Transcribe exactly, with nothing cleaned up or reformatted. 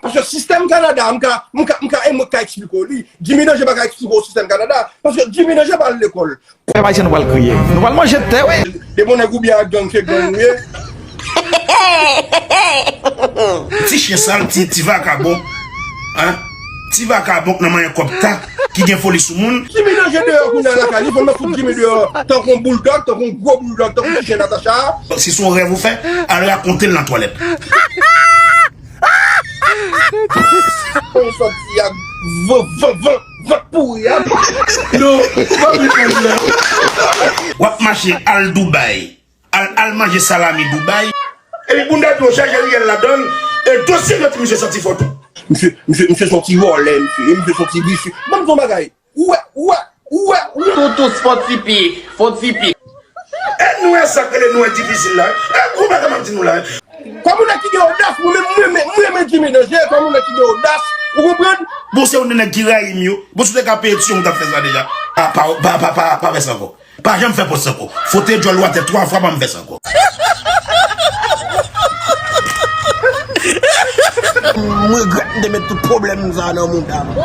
Paske sistèm Kanada, m ka, m ka, m ka, e mwen k ka eksplike w li. Jimmy Danje pa ka eksplike w sistèm Kanada. Paske Jimmy Danje pa al lekòl. Pèp ayisyen, nou pral kriye. Nou pral manje tè, wi. Depi yon nèg oubyen ak gang, se gang ou ye. Ti chen sal, ti, ti vakabon. Hein? Ti vakabon k nan manyen kòb ta, ki gen foli sou moun. Jimmy Danje deyò kounye a lakay li, fò n fout Jimmy deyò. Tankou yon bouldòg, tankou yon gwo bouldòg, tankou ti chen Natacha. Si se yon rèv ou fè, al rakonte l nan twalèt. Ou sòti ak van, van, van, van pouri a. Non, pa vin nan la. W ap mache al Dubai. Al, al manje salami Dubai. Epi bounda dlo chaje riyèl ladann. E dosye yo di misye santi fò tou. Misye, misye, misye se yon ti vòlè, misye. E misye se yon ti visye. Ban m di w yon bagay. Ou wè, ou wè, ou wè, ou wè. Toutous fò ti pi, fò ti pi. E nwè sa k rele nwè difisil la. E gwo bagay m ap di nou la. Kòm yon nèg ki gen odas, mwen menm, mwen renmen, mwen renmen Jimmy Danje, kòm yon nèg ki gen odas, ou konprann? Bon, se yon nèg ki rayi m yo. Bon, si w te ka peye ti yon, ou t ap fè sa deja. A, pa, pa, pa, pa, pa fè sa ankò. Pa janm fè pòs sa ankò. Fwote djòl ou atè twa fwa, pa m fè sa ankò. M regrèt m te met tout pwoblèm sa nan mouda m.